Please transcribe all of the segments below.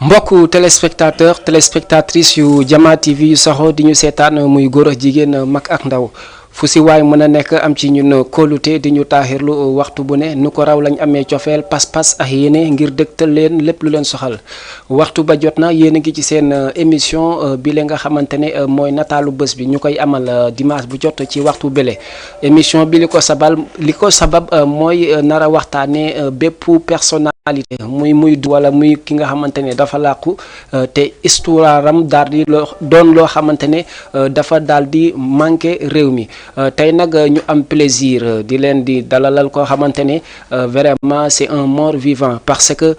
mbokku téléspectatrice yu Jama TV yu saxoo di ñu seetaan muy góor ak jigéen mag ak ndaw fu si waay mën a nekk am ci ñun kóolute di ñu taaxirlu waxtu bu ne nu ko raw lañ amee cofeel pas-pas ak yéene ngir dëgtal leen lépp lu leen soxal waxtu ba jot na yéen a ngi ci seen émission bi la nga xamante ne mooy nataalu bés bi ñu koy amal dimanche bu jot ci waxtu bële émission bi li ko sabab mooy nar a waxtaanee bépp personnalité muy wala muy ki nga xamante ne dafa làqu te histoire am daal di doon loo xamante ne dafa daal di manqué réew mi tey nag ñu am plaisir di leen di dalalal koo xamante ne vraiment c'est un mort vivant parce que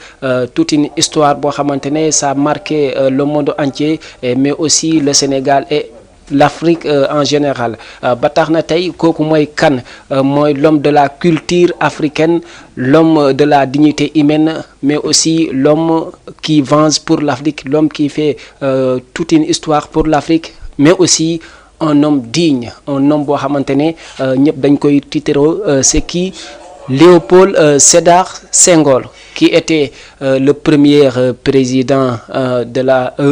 toute une histoire boo xamante ne ça a marqué le monde entier mais aussi le Sénégal et l'Afrique en général ba tax na tey kooku mooy kan mooy l'homme de la culture africaine, l'homme de la dignité humaine, mais aussi l'homme qui venge pour l'Afrique, l'homme qui fait toute une histoire pour l'Afrique, mais aussi un homme digne, un homme boo xamante ne ñëpp dañ koy tiitaroo c'est qui Léopold Sédar Senghor, qui était le premier président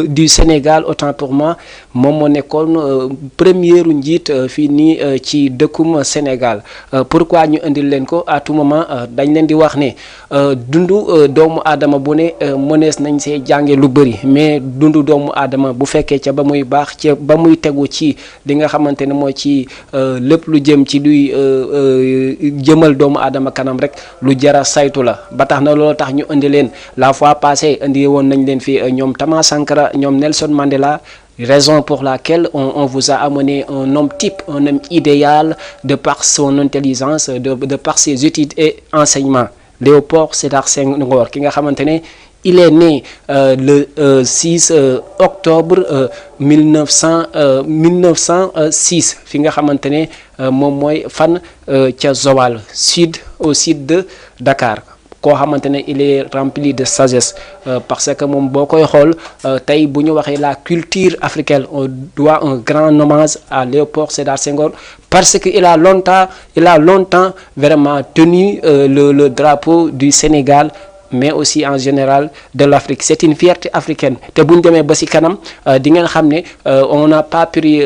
du Sénégal, autant pour moi moom moo nekkoon première njiit fii nii ci dëkkum Sénégal. Pourquoi ñu indil leen ko à tout moment dañ leen di wax ne dundu doomu aadama bu ne mënees nañ see jànge lu bëri, mais dundu doomu aadama bu fekkee ca ba muy baax ca ba muy tegu ci li nga xamante ne mooy ci lépp lu jëm ci luy jëmal doomu aadama kanam rek lu jara saytu la. Ba tax na loolu tax ñu indi leen la fois passée indi woon nañ leen fi ñoom Thomas Sankara, ñoom Nelson Mandela, raison pour laquelle on vous a amené un homme type, un homme idéal de par son intelligence, de par ses études et enseignements. Léopold Sédar Senghor ki nga xamante ne il est né le 6 octobre 1906 fi nga xamante ne moom mooy fan ca Joal au sud de Dakar. Koo xamante ne il est rempli de sagesse parce que moom boo koy xool tey bu ñu waxee la culture africaine, on doit un grand hommage à Léopold Sédar Senghor parce que il a longtemps vraiment tenu le drapeau du Sénégal, mais aussi en général de l'Afrique. C'est une fierté africaine te bu ñu demee ba ci kanam di ngeen xam ne on n'a pas pris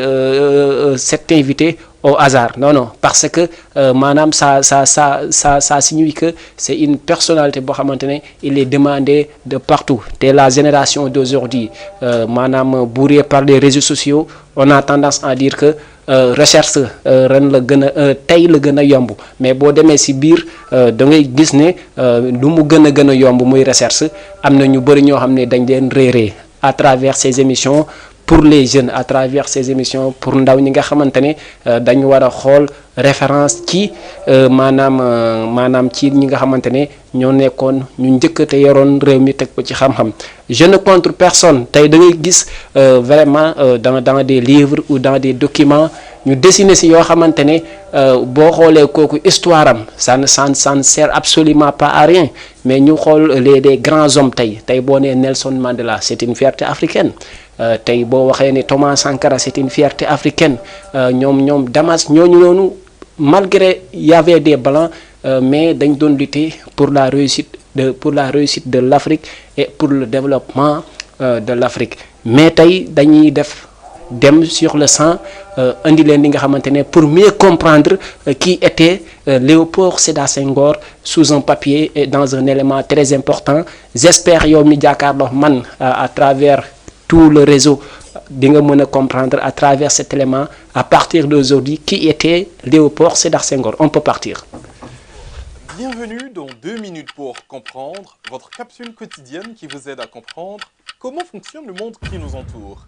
cet invité au hasard, non, parce que maanaam ça signifie que c'est une personnalité boo xamante ne il est demandé de partout. te la génération d'aujourd'hui maanaam bourrée par les réseaux sociaux, on a tendance à dire que recherche ren la gën a tey la gën a yomb, mais boo demee ci biir da ngay gis ne lu mu gën a yomb muy recherche am na ñu bëri ñoo xam ne dañ leen réeree à travers ces émissions pour les jeunes, à travers ces émissions pour ndaw ñi nga xamante ne dañu war a xool référence ci maanaam ci ñi nga xamante ne ñoo nekkoon ñu njëkk te yoroon réew mi teg ko ci xam-xam. Je ne contre personne. Tey da ngay gis vraiment dans des livres ou dans des documents ñu dessiner si yoo xamante ne boo xoolee kooku histoire am ça ne sert absolument pas à rien, mais ñu xool des grands hommes tey boo nee Nelson Mandela, c'est une fierté africaine. Tey boo waxee ne Thomas Sankara, c'est une fierté africaine. ñoom Damas ñooñu noonu malgré y avait des blancs mais dañ doon lutter pour la réussite de l'Afrique et pour le développement de l'Afrique. Mais tey dañuy dem sur le sang indi leen li nga xamante ne pour mieux comprendre qui était Léopold Sédar Senghor sous un papier et dans un élément très important. J'espère yow mi jàkkaarloo man à travers tout le réseau di nga mën a comprendre à travers cet élément à partir d'aujourd'hui qui était Léopold Sédar Senghor. On peut partir. Bienvenue dans 2 minutes pour comprendre, votre capsule quotidienne qui vous aide à comprendre comment fonctionne le monde qui nous entoure.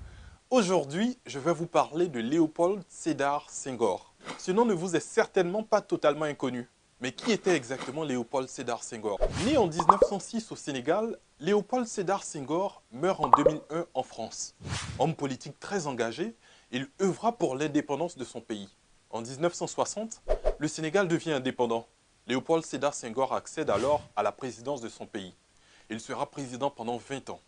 Aujourd'hui, je vais vous parler de Léopold Sédar Senghor. Ce nom ne vous est certainement pas totalement inconnu. Mais qui était exactement Léopold Sédar Senghor? Né en 1906 au Sénégal, Léopold Sédar Senghor meurt en 2001 en France. Homme politique très engagé, il œuvra pour l'indépendance de son pays. En 1960, le Sénégal devient indépendant. Léopold Sédar Senghor accède alors à la présidence de son pays. Il sera président pendant 20 ans.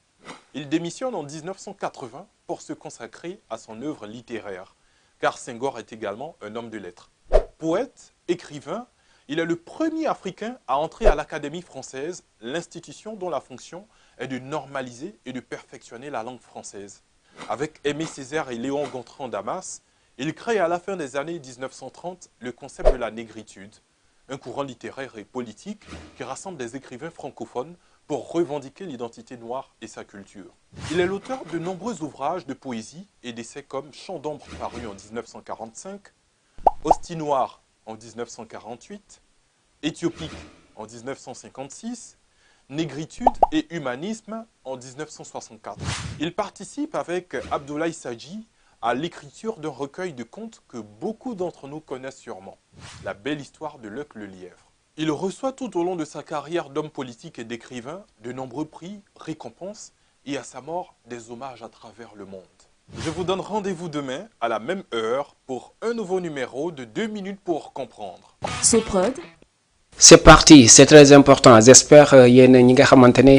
Il démissionne en 1980 pour se consacrer à son œuvre littéraire, car Senghor est également un homme de lettres. Poète, écrivain, il est le premier Africain à entrer à l'Académie française, l'institution dont la fonction est de normaliser et de perfectionner la langue française. Avec Aimé Césaire et Léon Gontran Damas, il crée à la fin des années 1930 le concept de la négritude, un courant littéraire et politique qui rassemble des écrivains francophones pour revendiquer l'identité noire et sa culture. Il est l'auteur de nombreux ouvrages de poésie et d'essais comme Chant d'ombre paru en 1945, Hostie noire en 1948, Éthiopique en 1956, Négritude et humanisme en 1964. Il participe avec Abdoulaye Sadji à l'écriture d'un recueil de contes que beaucoup d'entre nous connaissent sûrement, La belle histoire de Luc le Lièvre. Il reçoit tout au long de sa carrière d'homme politique et d'écrivain de nombreux prix, récompenses et à sa mort des hommages à travers le monde. Je vous donne rendez-vous demain à la même heure pour un nouveau numéro de 2 minutes pour comprendre. Soprod. C'est parti, c'est très important. J'espère yéen ñi nga xamante ne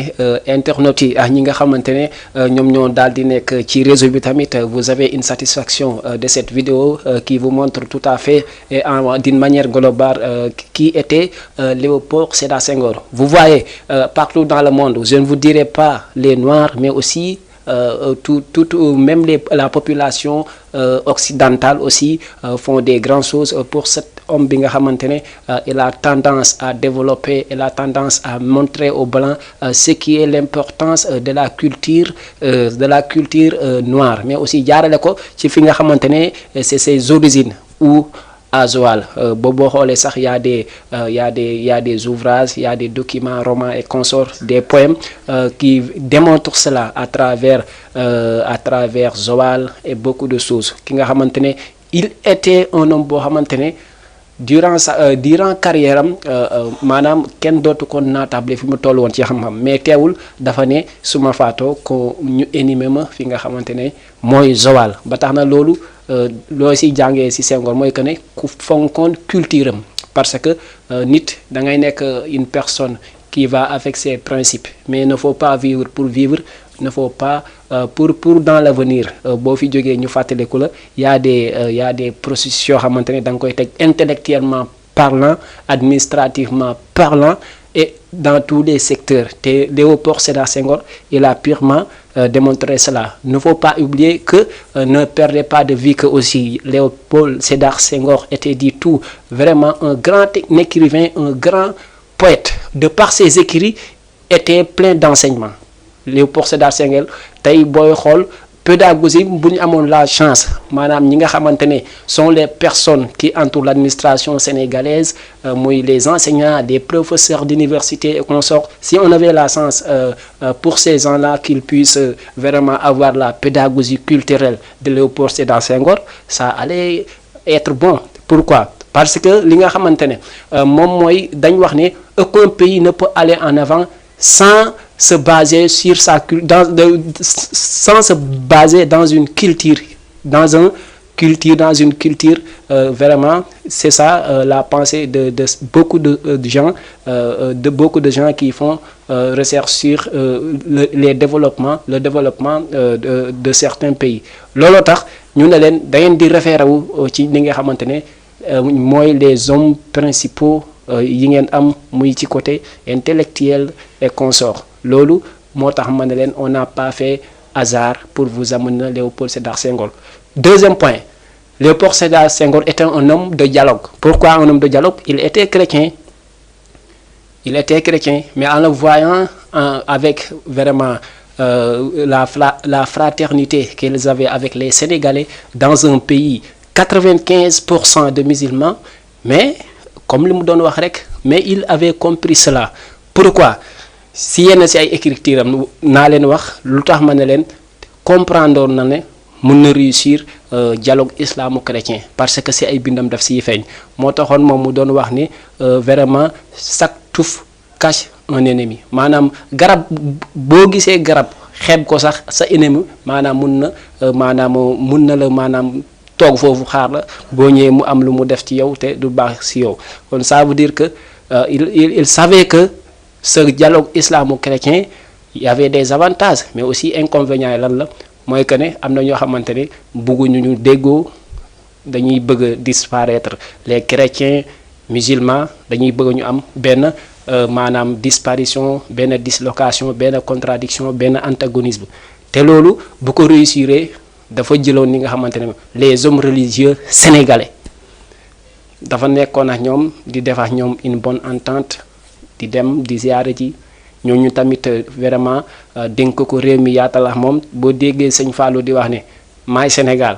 internautes yi ak ñi nga xamante ne ñoom ñoo daal di nekk ci réseau bi tamit vous avez une satisfaction de cette vidéo qui vous montre tout à fait et d'une manière globale qui était Léopold Sédar Senghor. Vous voyez partout dans le monde, je ne vous dirai pas les Noirs, mais aussi même la population occidentale aussi font des grandes choses pour cet homme bi nga xamante ne il a tendance à développer, il a tendance à montrer aux Blancs ce qui est l'importance de la culture noire, mais aussi jaarale ko ci fi nga xamante ne c'est ses origines ou à Joal. Boo xoolee sax y a des ouvrages, il y a des documents, romans et consorts, des poèmes qui démontrent cela à travers Joal et beaucoup de choses. Ki nga xamante ne il était un homme boo xamante ne durant carrière am maanaam kenn dootu ko naatable fi mu toll woon ci xam-xam, mais teewul dafa ne su ma faatoo ko ñu animé ma fi nga xamante ne mooy Joal. Ba tax na loolu loo si jàngee si Senghor mooy que ne ku fonkoon culture am, parce que nit da ngay nekk une personne qui va avec ses principes, mais il ne faut pas vivre pour vivre, il ne faut pas pour dans l'avenir boo fi jógee ñu fàttaliku la y a des processus yoo xamante ne da nga koy teg intellectuellement parlant, administrativement parlant et dans tous les secteurs. te Léopold Sédar Senghor il a purement démontré cela. Il ne faut pas oublier que ne perdez pas de vue que aussi Léopold Sédar Senghor était du tout vraiment un grand écrivain, un grand poète. De par ses écrits était plein d'enseignements. Léopold Sédar Senghor tey booy xool pédagogie bu ñu amoon la chance maanaam ñi nga xamante ne sont les personnes qui entourent l'administration sénégalaise, muy les enseignants, des professeurs d'université et consorts, si on avait la chance pour ces gens-là qu'ils puissent vraiment avoir la pédagogie culturelle de Léopold Sédar Senghor, ça allait être bon. Pourquoi? Parce que li nga xamante ne moom mooy dañ wax ne aucun pays ne peut aller en avant sans se baser sur sans se baser dans une culture, vraiment c'est ça la pensée de beaucoup de gens qui font recherche sur le développement de certains pays. Looloo tax ñu ne leen da ngeen di référé wu ci li nga xamante ne mooy les hommes principaux yi ngeen am muy ci côté intellectuel et consort. Loolu moo tax ma ne leen on n'a pas fait hasard pour vous amener Léopold Sédar Senghor. Deuxième point, Léopold Sédar Senghor était un homme de dialogue. Pourquoi un homme de dialogue? Il était chrétien, mais en le voyant avec vraiment la fraternité qu'ils avaient avec les Sénégalais dans un pays 95% de musulmans, mais comme li mu doon wax rek, mais il avait compris cela. Pourquoi? Si yenn si ay écriture am naa leen wax lu tax ma ne leen comprendre na ne mën na réussir dialogue islamo-chrétien, parce que si ay bindam daf siy feeñ. Moo taxoon moom mu doon wax ni vraiment chaque touffe cache un ennemi. Maanaam garab boo gisee garab xeeb ko sax sa ennemi maanaam mun na la maanaam toog foofu xaar la boo ñëwee mu am lu mu def ci yow te du baax si yow. Kon ça veut dire que il savait que ce dialogue islamo-chrétien, il y avait des avantages, mais aussi inconvénients. Lan la mooy que ne am na ñoo xamante ne bëgguñu ñu déggoo, dañuy bëgg disparaître. Les chrétiens musulmans dañuy bëgg ñu am benn maanaam disparition benn dislocation benn contradiction benn antagonisme te loolu bu ko réussir dafa jëloon ni nga xamante ne les hommes religieux sénégalais dafa nekkoon ak ñoom di def ak ñoom une bonne entente di dem di ziare ji ñooñu tamit vraiment dénk ko réew mi yaatal ak moom boo déggee sëñ Fallou di wax ne maay Sénégal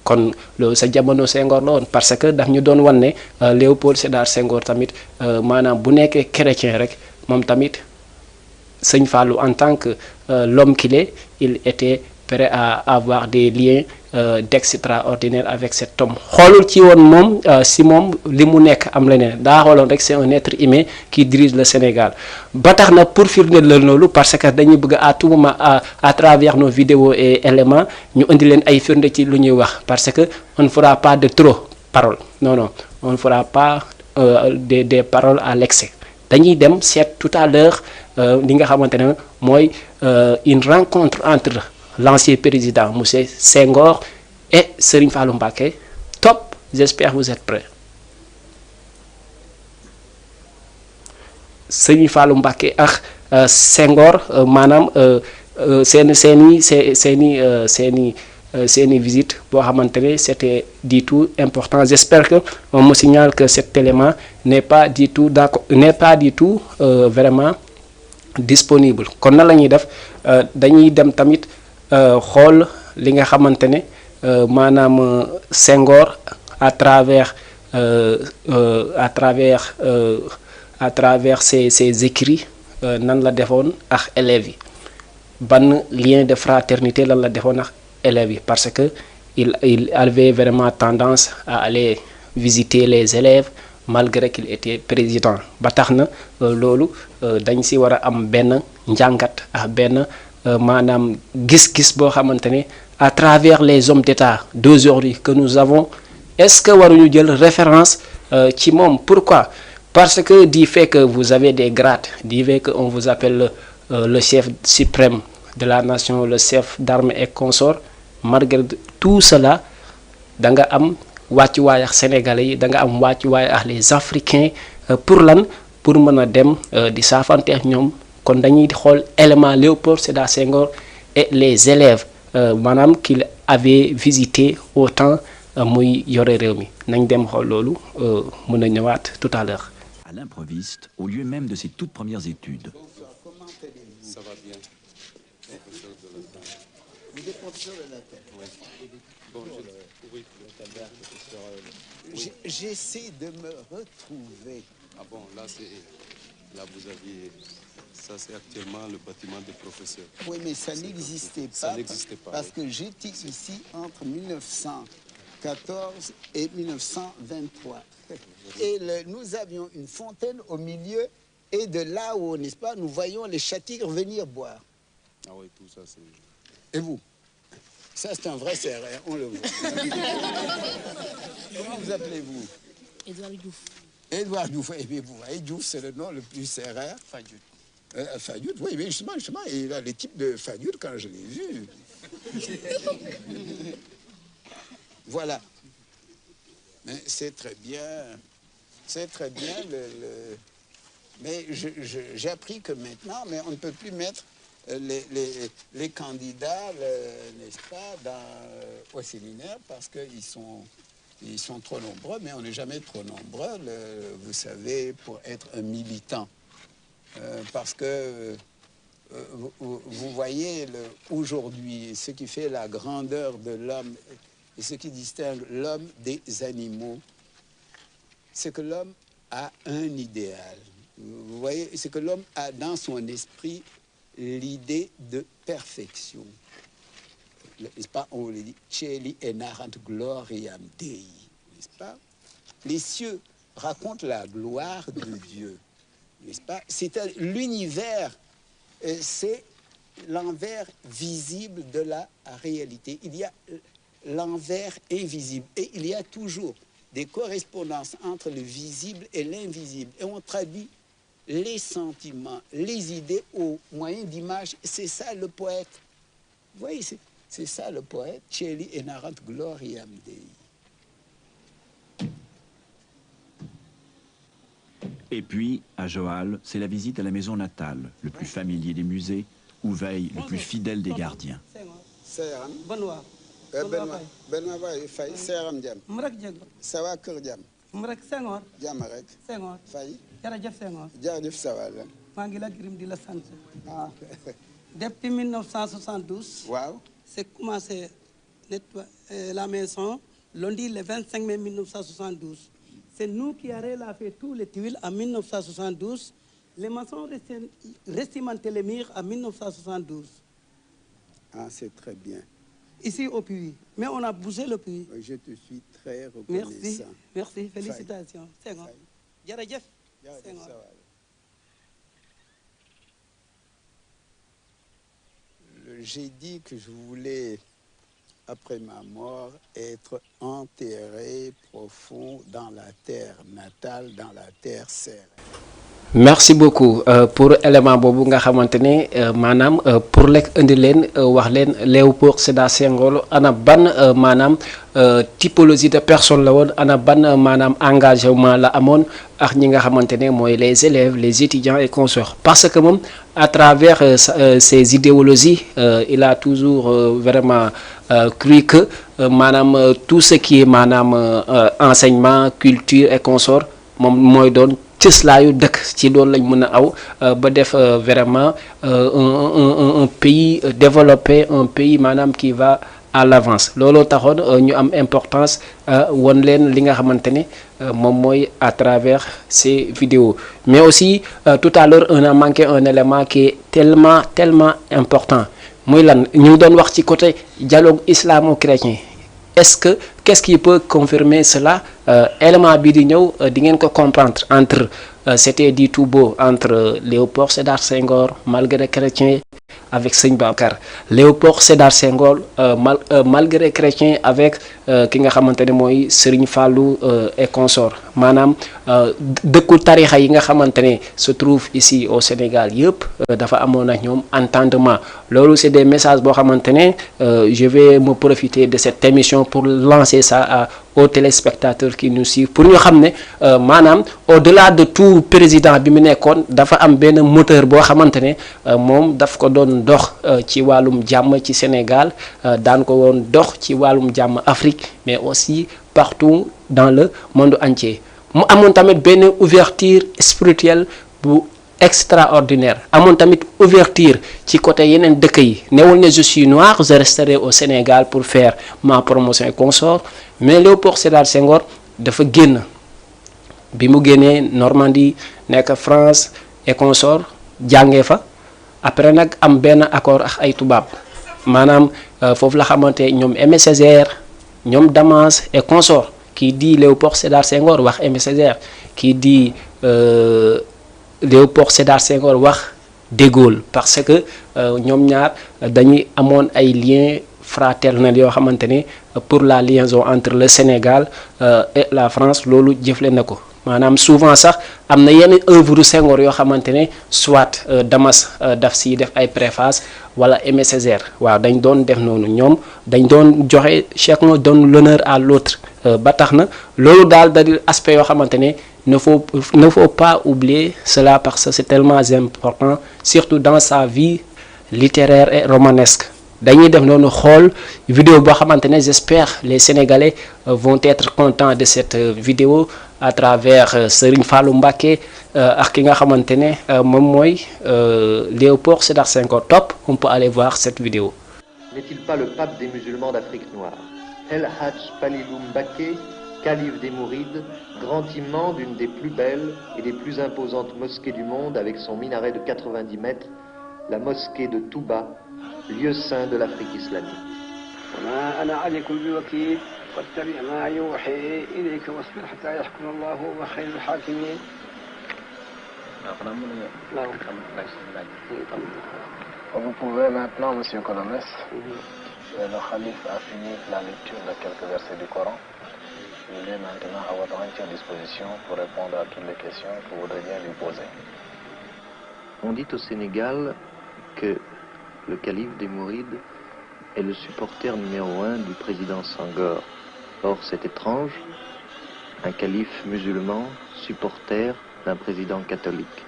kon loolu sa jamono Senghor la woon parce que daf ñu doon wan ne Léopold Sédar Senghor tamit maanaam bu nekkee chrétien rek moom tamit sëñ Fallou en tant que l'homme qu'il est il était prêt à avoir des liens d'extraordinaire avec cet homme xoolul ci woon moom si moom li mu nekk am leneen daa xooloon rek c'est un être humain qui dirige le Sénégal ba tax na pour firndeel la loolu parce que dañuy bëgg à tout moment à travers nos vidéos et éléments ñu indi leen ay firnde ci lu ñuy wax parce que on ne fera pas de trop paroles non on ne fera pas des paroles à l'excès dañuy dem seet tout à l'heure li nga xamante ne mooy une rencontre entre l'ancien président monsieur Senghor et Serigne Fallou Mbacké top j'espère vous êtes prêts Serigne Fallou Mbacké ak Senghor maanaam seeni visite boo xamante ne c'était du tout important j'espère que on me signale que cet élément n'est pas du tout vraiment disponible kon na la ñuy def dañuy dem tamit xool li nga xamante ne maanaam Senghor à travers ses écrits nan la defoon ak élèves yi ban lien de fraternité lan la defoon ak élèves yi parce que il avait vraiment tendance à aller visiter les élèves malgré qu'il était président ba tax na loolu dañ si war a am benn njàngat ak benn maanaam gis-gis boo xamante ne à travers les hommes d'État d'aujourd'hui que nous avons est-ce que waruñu jël référence ci moom pourquoi parce que du fait que vous avez des grades du fait que on vous appelle le chef suprême de la nation le chef d'armée et consort malgré tout cela da nga am wàccuwaay ak sénégalais yi da nga am wàccuwaay ak les africains pour lan pour mën a dem di saafante ak ñoom kon dañuy xool élément Léopold Sédar Senghor et les élèves maanaam qu'il avait visité au temps muy yore réew mi nañ dem xool loolu mën a ñëwaat tout à l'heure à l'improviste au lieu même de ses toutes premières études. Ça va bien. Vous êtes professeur de latin. Oui. Bon, oui. J'essaie de me retrouver. Ah bon, là vous aviez, ça c'est actuellement le bâtiment des professeurs. Oui, mais ça n'existait pas. Ça n'existait pas. Parce que j'étais ici entre 1914 et 1923. Et nous avions une fontaine au milieu et de là-haut, n'est-ce pas, nous voyons les châtirs venir boire. Ah oui, tout ça c'est... Et vous? Ça, c'est un vrai serre, on le voit. Comment vous appelez-vous? Edouard Diouf. Edouard Diouf. Et bien, vous voyez, Diouf, c'est le nom le plus serré. Fadiout. Fadiout, oui, mais justement, il a le type de Fadiout quand je l'ai vu. Voilà. Mais c'est très bien. C'est très bien. Mais j'ai appris que maintenant, mais on ne peut plus mettre les candidats, n'est-ce pas, au séminaire parce qu'ils sont trop nombreux, mais on n'est jamais trop nombreux, vous savez, pour être un militant. Parce que vous voyez aujourd'hui ce qui fait la grandeur de l'homme et ce qui distingue l'homme des animaux, c'est que l'homme a un idéal. Vous voyez, c'est que l'homme a dans son esprit l'idée de perfection. N'est-ce pas? On le dit, Celi enarrant gloriam Dei. N'est-ce pas? Les cieux racontent la gloire de Dieu. N'est-ce pas? C'est l'univers, c'est l'envers visible de la réalité. Il y a l'envers invisible et il y a toujours des correspondances entre le visible et l'invisible. Et on traduit les sentiments, les idées au moyen d'images. C'est ça le poète. Vous voyez, c'est ça le poète. Celi enarrant gloriam Dei. Et puis, à Joal, c'est la visite à la maison natale, le plus familier des musées, où veille le plus fidèle des gardiens. Seeram Benoît Benoît Faye Seeram Jam mu rek jeg ça va kër Jam mu rek Senghor jàmm rek Senghor Faye jërëjëf Senghor jaajëf ça va la maa ngi la gërëm di la sant ah depuis 1972 waaw c'est commencé nettoyer la maison lundi le 25 mai 1972 c'est nous qui avons fait tous les tuiles en 1972 les maçons restimenté les murs en 1972 ah c'est très bien ici au puits mais on a bougé le puits je te suis très reconnaissant merci félicitations Senghor jërëjëf Senghor j'ai dit que je voulais après ma mort être enterré profond dans la terre natale dans la terre serre. Merci beaucoup pour élément boobu nga xamante ne maanaam pour lekk indi leen wax leen Léopold Sédar Senghor ana ban maanaam typologie de personne la woon ana ban maanaam engagement la amoon ak ñi nga xamante ne mooy les élèves les étudiants et consorts parce que moom à travers ses idéologies il a toujours vraiment cru que maanaam tout ce qui est maanaam enseignement culture et consorts moom mooy doon cëslaayu dëkk ci loolu lañ mën a aw ba def vraiment un pays développé un pays maanaam qui va à l'avance looloo taxoon ñu am importance won leen li nga xamante ne moom mooy à travers ces vidéos mais aussi tout à l'heure on a manqué un élément qui est tellement important muy lan ñu doon wax ci côté dialogue islamo-chrétien qu'est-ce qui peut confirmer cela élément bi di ñëw di ngeen ko comprendre entre c'était dit tout beau entre Léopold Sédar Senghor malgré chrétien avec Sëñ Babacar Léopold Sédar Senghor malgré chrétien avec ki nga xamante ne mooy Serigne Fallou et consort maanaam dëkku tarixa yi nga xamante ne se trouve ici au Sénégal yëpp dafa amoon ak ñoom entendement loolu c'est des messages boo xamante ne je vais me profiter de cette émission pour lancer ça aux téléspectateurs qui nous suivent pour ñu xam ne maanaam au-delà de tout président bi mu nekkoon dafa am benn moteur boo xamante ne moom daf ko doon dox ci wàllum jàmm ci Sénégal daan ko woon dox ci wàllum jàmm Afrique mais aussi partout dans le monde entier mu amoon tamit benn ouverture spirituelle bu extraordinaire amoon tamit ouverture ci côté yeneen dëkk yi newul ne je suis noir je resterai au Sénégal pour faire ma promotion et consort mais Léopold Sédar Senghor dafa génn bi mu génnee Normandie nekk France et consort jàngee fa après nag am benn accord ak ay tubaab maanaam foofu la xamante ñoom Aimé Césaire ñoom Damas et consort kii di Léopold Sédar Senghor wax Aimé Césaire kii di Léopold Sédar Senghor wax De Gaulle parce que ñoom ñaar dañuy amoon ay liens fraternels yoo xamante ne pour la liaison entre le Sénégal et la France loolu jëfle na ko maanaam souvent sax am na yenn œuvre Senghor yoo xamante ne soit Damas daf si def ay préface wala Aimé Césaire waaw dañ doon def noonu ñoom dañ doon joxe chacun donne l'honneur à l'autre ba tax na loolu daal da di aspect yoo xamante ne ne faut pas oublier cela parce que c'est tellement important surtout dans sa vie littéraire et romanesque dañuy def noonu xool vidéo boo xamante ne j'espère les Sénégalais vont être contents de cette vidéo à travers Serigne Fallou Mbacké ak ki nga xamante ne moom mooy Léopold Sédar Senghor Top on peut aller voir cette vidéo. N'est-il pas le pape des musulmans d'Afrique noire? El Hadj Falilou Mbacké, calife des Mourides, grand imam d'une des plus belles et des plus imposantes mosquées du monde avec son minaret de 90 mètres, la mosquée de Touba, lieu saint de l'Afrique islamique. Vous pouvez maintenant, Monsieur Colomès, le calife a fini la lecture de quelques versets du Coran. Il est maintenant à votre entière disposition pour répondre à toutes les questions que vous voudriez lui poser. On dit au Sénégal que le calife des Mourides est le supporter numéro 1 du président Senghor. Or, c'est étrange, un calife musulman, supporter d'un président catholique.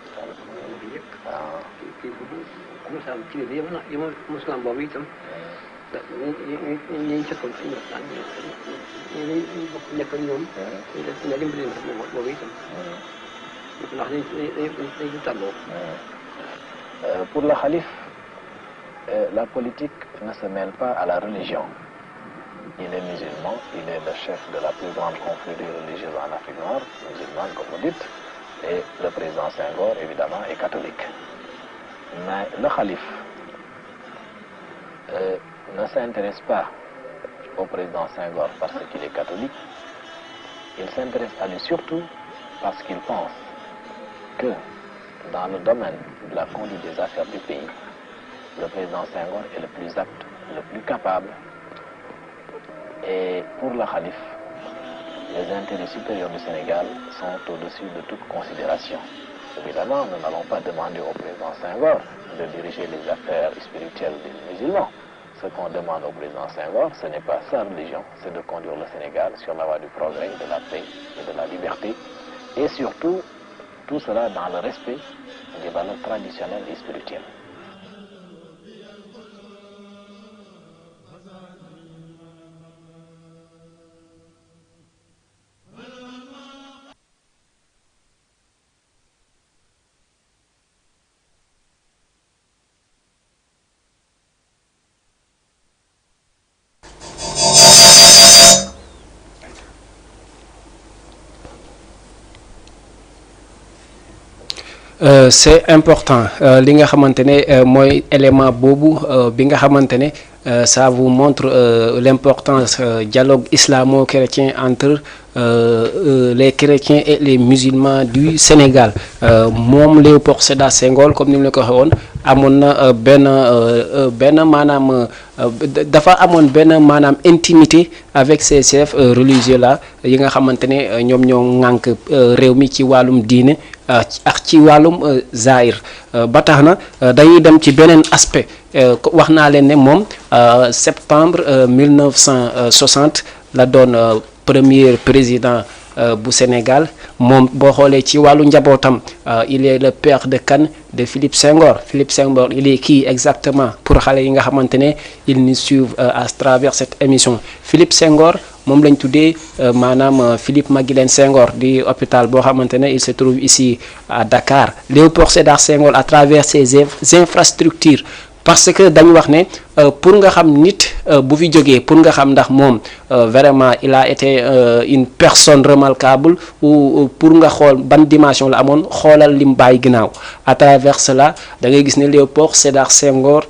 Pour le calife, la politique ne se mêle pas à la religion. Il est musulman, il est le chef de la plus grande confrérie religieuse en Afrique noire, musulmane comme vous dites, et le président Senghor, évidemment, est catholique. Mais le calife ne s'intéresse pas au président Senghor parce qu'il est catholique, il s'intéresse à lui surtout parce qu'il pense que dans le domaine de la conduite des affaires du pays, le président Senghor est le plus apte, le plus capable. Et pour le calife, les intérêts supérieurs du Sénégal sont au-dessus de toute considération. Évidemment, nous n'allons pas demander au président Senghor de diriger les affaires spirituelles des musulmans. Ce qu'on demande au président Senghor, ce n'est pas sa religion, c'est de conduire le Sénégal sur la voie du progrès, de la paix et de la liberté. Et surtout, tout cela dans le respect des valeurs traditionnelles et spirituelles. C'est important li nga xamante ne mooy élément boobu bi nga xamante ne ça vous montre l'importance dialogue islamo-chrétien entre les chrétiens et les musulmans du Sénégal moom Léopold Sédar Senghor comme ni mu la ko waxee woon amoon na benn maanaam dafa amoon benn maanaam intimité avec ces chefs religieux là yi nga xamante ne ñoom ñoo ŋànk réew mi ci wàllum diine ak ci wàllum zahir ba tax na dañuy dem ci beneen aspect wax naa leen ne moom septembre 1960 la doon premier président bu Sénégal moom boo xoolee ci wàllu njabootam il est le père de kan de Philippe Senghor. Philippe Senghor il est qui exactement pour xale yi nga xamante ne ils nous suivent à travers cette émission. Philippe Senghor moom lañ tuddee maanaam Philippe Maguilène Senghor di hôpital boo xamante ne il se trouve ici à Dakar. Léopold Sédar Senghor à travers ses infrastructures. Parce que dañu wax ne pour nga xam nit bu fi jógee pour nga xam ndax moom vraiment il a été une personne remarquable ou pour nga xool ban dimension la amoon xoolal lim bàyyi ginnaaw à travers cela da ngay gis ne Léopold Sédar Senghor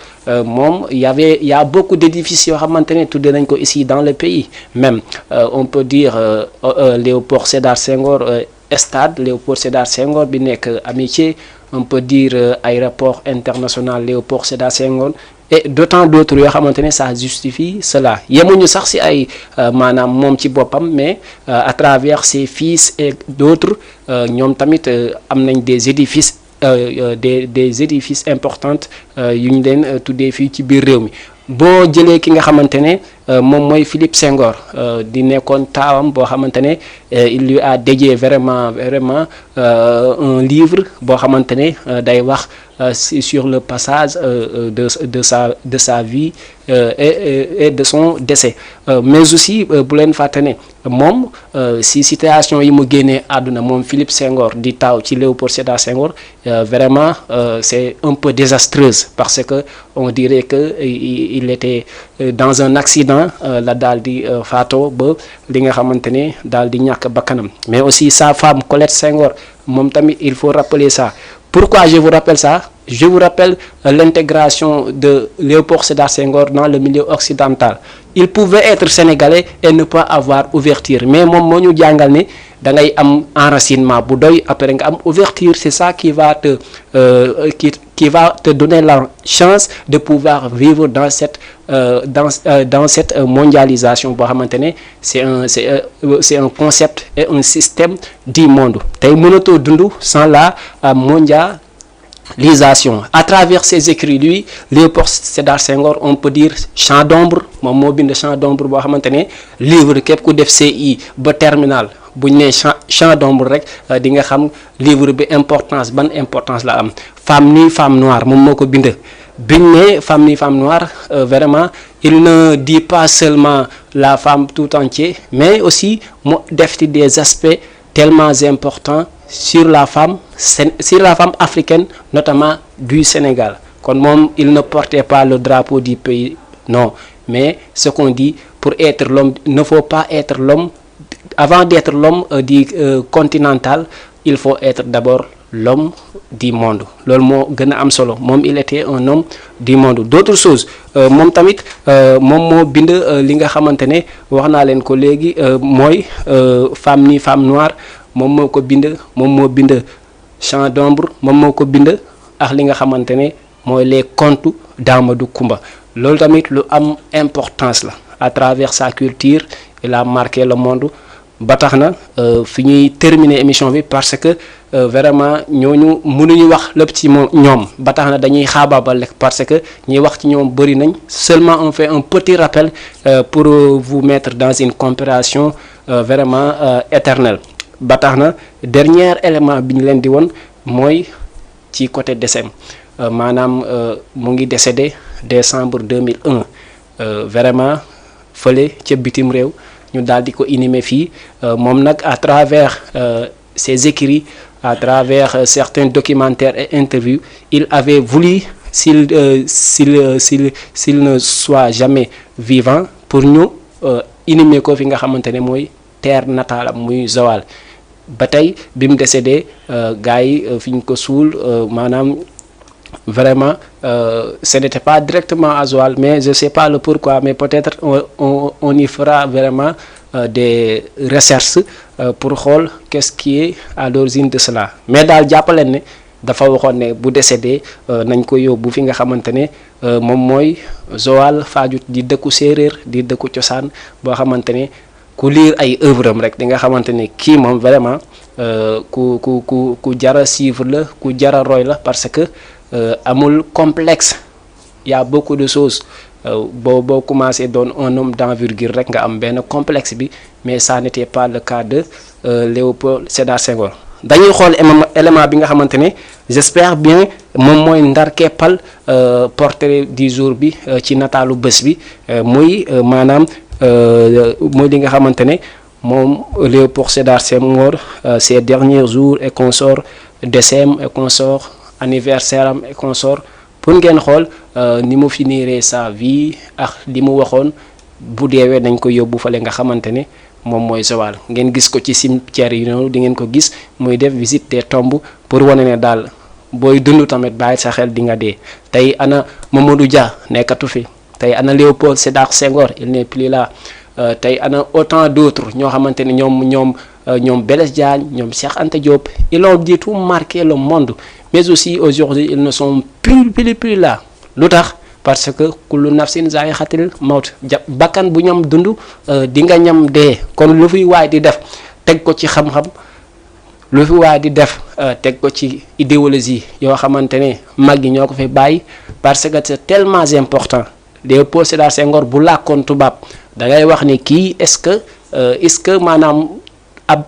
moom y a beaucoup d'édifices yoo xamante ne tuddee nañ ko ici dans le pays même on peut dire Léopold Sédar Senghor stade Léopold Sédar Senghor bi nekk Amitié. On peut dire aéroport international Léopold Sédar Senghor et d'autant d'autres yoo xamante ne ça justifie cela yemuñu sax ci ay maanaam moom ci boppam mais à travers ses fils et d'autres ñoom tamit am nañ des édifices des édifices importantes yu ñu leen tuddee fii ci biir réew mi boo jëlee ki nga xamante ne moom mooy Philippe Senghor di nekkoon taawam boo xamante ne il lui a dédié vraiment un livre boo xamante ne day wax sur le passage de sa vie et de son décès mais aussi bu leen fàtte ne moom si situation yi mu génnee àdduna moom Philippe Senghor di taaw ci Léopold Sédar Senghor vraiment c'est un peu désastreuse parce que on dirait que il était dans un accident la daal di faatoo ba li nga xamante ne daal di ñàkk bakkanam mais aussi sa femme Colette Senghor moom tamit il faut rappeler ça. Pourquoi je vous rappelle ça? Je vous rappelle l'intégration de Léopold Sédar Senghor dans le milieu occidental. Il pouvait être sénégalais et ne pas avoir ouverture mais moom moo ñu jàngal ne da ngay am enracinement bu doy après nga am ouverture c'est ça qui va te donner la chance de pouvoir vivre dans cette mondialisation boo xamante ne c'est un concept et un système du monde tey mënatoo dund sans la mondialisation à travers ses écrits lui Léopold Sédar Senghor on peut dire Chant d'ombre moom moo bind Chant d'ombre boo xamante ne livre képp ku def CI ba terminal buñ nee champ d'ombre rek di nga xam livre bi ban importance la am femme nue femme noire moom moo ko bind biñ ne femme nue femme noire vraiment il ne dit pas seulement la femme tout entière mais aussi mu def ci des aspects tellement importants sur la femme africaine notamment du Sénégal kon moom il ne portait pas le drapeau du pays non mais ce qu'on dit pour être l'homme ne faut pas être l'homme avant d'être l'homme continental il faut être d'abord l'homme du monde loolu moo gën a am solo moom il était un homme du monde d'autres choses moom tamit moom moo bind li nga xamante ne wax naa leen ko léegi mooy femme nue femme noire moom moo ko bind moom moo bind champ d'ombre moom moo ko bind ak li nga xamante ne mooy les contes d'Amadou Koumba loolu tamit lu am importance la à travers sa culture il a marqué le monde ba tax na fi ñuy terminer émission bi parce que vraiment ñooñu mënuñu wax lépp ci ñoom ba tax na dañuy xaabaabal rek parce que ñuy wax ci ñoom bëri nañ seulement on fait un petit rappel pour vous mettre dans une comparaison vraiment éternelle ba tax na dernier élément bi ñu leen di woon mooy ci côté décès maanaam mu ngi décédé décembre 2001 vraiment fële ca bitim réew ñu daal di ko inhumé fii moom nag à travers ses écrits à travers certains documentaires et interviews il avait voulu s'il ne soit jamais vivant pour ñu inhumé ko fi nga xamante ne mooy terre natale am muy Joal ba tey bi mu décédé gars yi fi ñu ko suul maanaam vraiment ce n'était pas directement à Joal mais je sais pas le pourquoi mais peut-être on y fera vraiment des recherches pour xool qu'est-ce qui est à l'origine de cela mais daal jàppaleen ne dafa waxoon ne bu décédé nañ ko yóbbu fi nga xamante ne moom mooy Joal Fadiouth di dëkku séeréer di dëkku cosaan boo xamante ne ku lire ay œuvre am rek di nga xamante ne kii moom vraiment ku jara suivre la ku jara roy la parce que amul complexe y a beaucoup de choses boo commencé doon un homme d'envergure rek nga am benn complexe bi mais ça n'était pas le cas de Léopold Sédar Senghor dañuy xool élément bi nga xamante ne j'espère bien moom mooy ndar keppal portrait du jour bi ci nataalu bés bi muy maanaam mooy li nga xamante ne moom Léopold Sédar Senghor ses derniers jours et consorts décès et consorts anniversaire am et consorts pour ngeen xool ni mu finiree sa vie ak li mu waxoon bu deewee dañ ko yóbbu fale nga xamante ne moom mooy Joal ngeen gis ko ci cimetière yi noonu di ngeen ko gis muy def visite des tombes pour wane ne daal booy dund tamit bàyyi sa xel di nga dee tey ana Mamadou Dia nekkatu fi tey ana Léopold Sédar Senghor il n'est plus là tey ana autant d'autres ñoo xamante ne ñoom Blaise Diagne ñoom Cheikh Anta Diop ils ont du tout marqué le monde mais aussi aujourd'hui ils ne sont plus là lu tax parce que kullu nafsin zaa'iqatul mawt bakkan bu ñam dund di nga ñam dee kon lu fi waay di def teg ko ci xam-xam lu fi waay di def teg ko ci idéologie yoo xamante ne mag yi ñoo ko fi bàyyi parce que c'est tellement important Léopold Sédar Senghor bu làkkoon tubaab da ngay wax ni kii est-ce que maanaam ab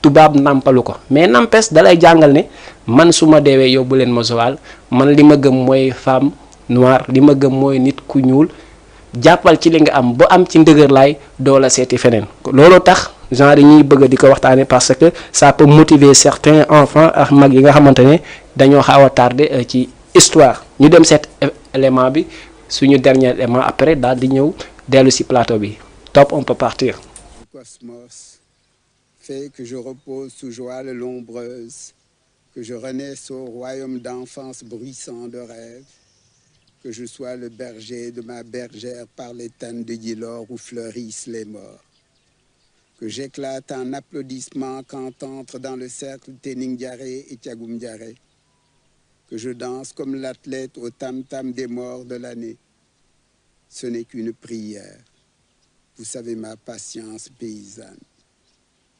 tubaab nàmpalu ko mais n'empêche dalay jàngal ne man su ma deewee yóbbu leen ma Joal man li ma gëm mooy femme noire li ma gëm mooy nit ku ñuul jàppal ci li nga am ba am ci ndëgër laay doo la seeti feneen looloo tax genre yi ñuy bëgg di ko waxtaane parce que ça peut motiver certains enfants ak mag yi nga xamante ne dañoo xaw a tardé ci histoire ñu dem seet élément bi suñu dernier élément après daal di ñëw dellu ci plateau bi top on peut partir. Cosmos fait que je repose sous Joal l'ombreuse, que je renaisse au royaume d'enfance bruissant de rêve, que je sois le berger de ma bergère par les tannes de Djilor où fleurissent les morts, que j'éclate en applaudissements quand entre dans le cercle Tening Diaré et Thiagoum Diaré, que je danse comme l'athlète au tam-tam des morts de l'année. Ce n'est qu'une prière. Vous savez ma patience paysanne.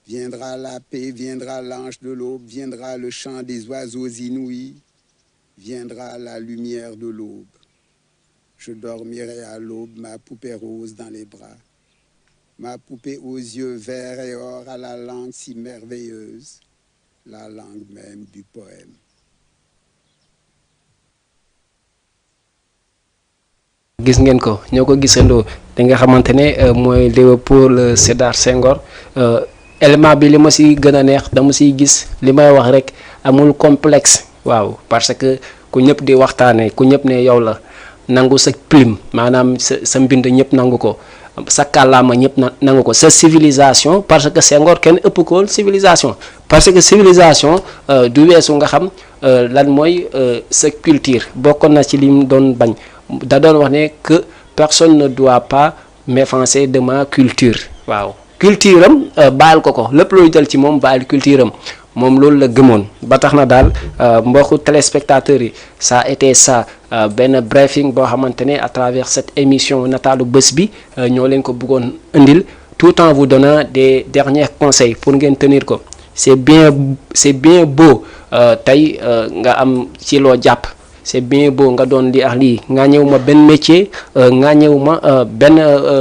Viendra la paix, viendra l'ange de l'aube, viendra le chant des oiseaux inouïs, viendra la lumière de l'aube. Je dormirai à l'aube, ma poupée rose dans les bras. ma poupée aux yeux verts et or, à la langue si merveilleuse, la langue même du poème. gis ngeen ko ñoo ko gisandoo li nga xamante ne mooy Léopold Sédar Senghor élément bi li ma si gën a neex dama siy gis li may wax rek amul complexe waaw parce que ku ñëpp di waxtaanee ku ñëpp ne yow la nangu sa plume maanaam sa mbind ñëpp nangu ko sa kàllaama ñëpp nangu ko sa civilisation parce que Senghor kenn ëpp ko civilisation parce que civilisation du weesu nga xam lan mooy sa culture bokkoon na ci li mu doon bañ. da doon wax ne que personne ne doit pas m'offenser de ma culture waaw culture am baal ko lépp looy jël ci moom baal culture am moom loolu la gëmoon ba tax na daal mbokku téléspectateurs yi ça a été ça benn briefing boo xamante ne à travers cette émission nataalu bés bi ñoo leen ko bëggoon indil tout en vous donnant des derniers conseils pour ngeen tenir ko c'est bien beau tey nga am ci loo jàpp. c'est bien beau nga doon li ak lii nga ñëw ma benn métier nga ñëw ma benn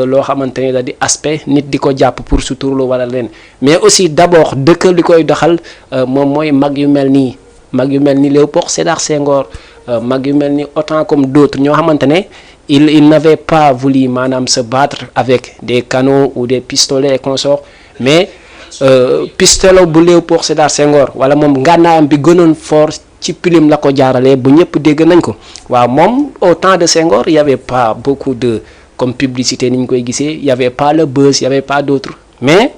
loo xamante ne la di aspect nit di ko jàpp pour suturlu wala leen mais aussi d'abord dëkk li koy doxal moom mooy mag yu mel nii Léopold Sédar Senghor mag yu mel ni autant comme d'autres ñoo xamante ne il n'avait pas voulu maanaam se battre avec des canons ou des pistolets et consorts mais pistolet bu Léopold Sédar Senghor wala moom ngànnaayam bi gënoon fort ci pilim la ko jaaralee bu ñëpp dégg nañ ko waaw moom au temps de Senghor il y avait pas beaucoup de comme publicité ni ñu koy gisee il y avait pas le buzz il y avait pas d'autres mais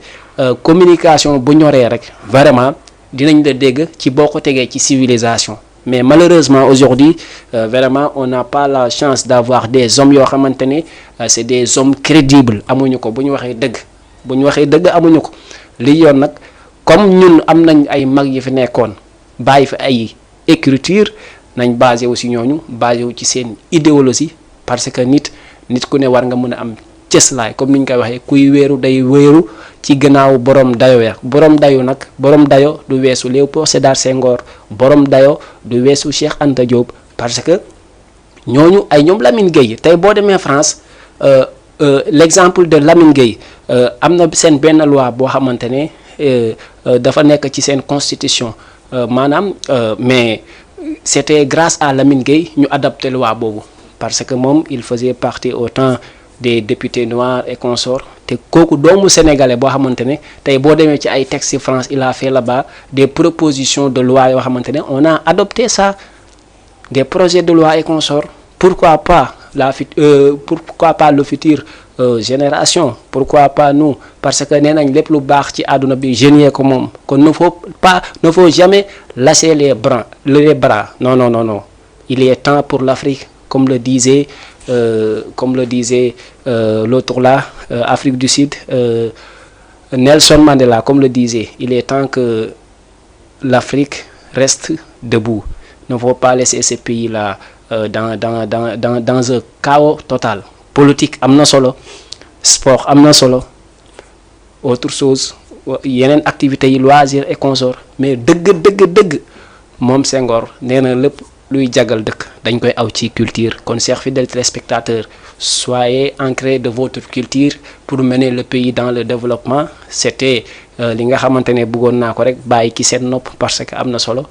communication bu ñoree rek vraiment dinañ la dégg ci boo ko tegee ci civilisation mais malheureusement aujourd'hui vraiment on n'a pas la chance d'avoir des hommes yoo xamante ne c'est des hommes crédibles amuñu ko bu ñu waxee dëgg amuñu ko li yoon nag comme ñun am nañ ay mag yi fi nekkoon bàyyi fi ay écriture nañ basé wu si ñooñu basé wu ci seen idéologie parce que nit ku ne war nga mën a am cëslaay comme ni ñu koy waxee kuy wéeru day wéeru ci gannaaw borom dayo ya borom dayo du weesu Léopold Sédar Senghor borom dayo du weesu Cheikh Anta Diop parce que ñooñu ay ñoom Lamine Gueye tey boo demee France l'exemple de Lamine Gueye am na seen benn loi boo xamante ne dafa nekk ci seen constitution maanaam mais c'était grâce à Lamine Gueye ñu adapté loi boobu parce que moom il faisait partie au temps des députés noirs et consorts te kooku doomu sénégalais boo xamante ne tey boo demee ci ay textes ci France il a fait là-bas des propositions de loi yoo xamante ne on a adopté ça des projets de loi et consorts pourquoi pas le futur génération pourquoi pas nous parce que nee nañ lépp lu baax ci àdduna bi jeunes ko moom kon ne faut jamais lâcher les bras non il est temps pour l'Afrique comme le disait l'autre là Afrique du Sud Nelson Mandela comme le disait il est temps que l'Afrique reste debout ne faut pas laisser ces pays là dans un chaos total politique am na solo sport am na solo autre chose yeneen activités yi loisirs et consorts mais dëgg moom Senghor nee na lépp luy jagal dëkk dañ koy aw ci culture kon chers fidèles téléspectateurs soyez ancrés de votre culture pour mener le pays dans le développement c'était li nga xamante ne bëggoon naa ko rek bàyyi ki seen nopp parce que am na solo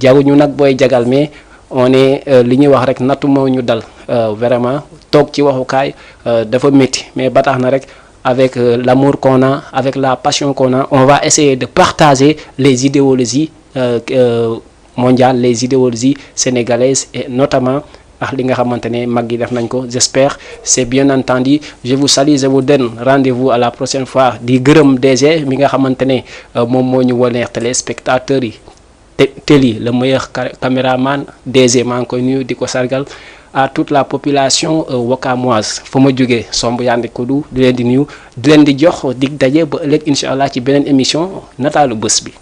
jaguñu nag booy jagal mais on est li ñuy wax rek nattu moo ñu dal vraiment toog ci waxukaay dafa métti mais ba tax na rek avec l'amour qu'on a avec la passion qu'on a on va essayer de partager les idéologies mondiales les idéologies sénégalaises et notamment ak li nga xamante ne mag yi def nañ ko j'espère c'est bien entendu je vous salue je vous donne rendez-vous à la prochaine fois di gërëm DG mi nga xamante ne moom moo ñu woneex téléspectateurs yi Teli le meilleur caméraman DG maa ngi koy nuyu di ko sargal à toute la population wakamoise fa ma jógee somb yande kodu di leen di nuyu di leen di jox dig daje ba ëllëg incha allah ci beneen émission nataalu bés bi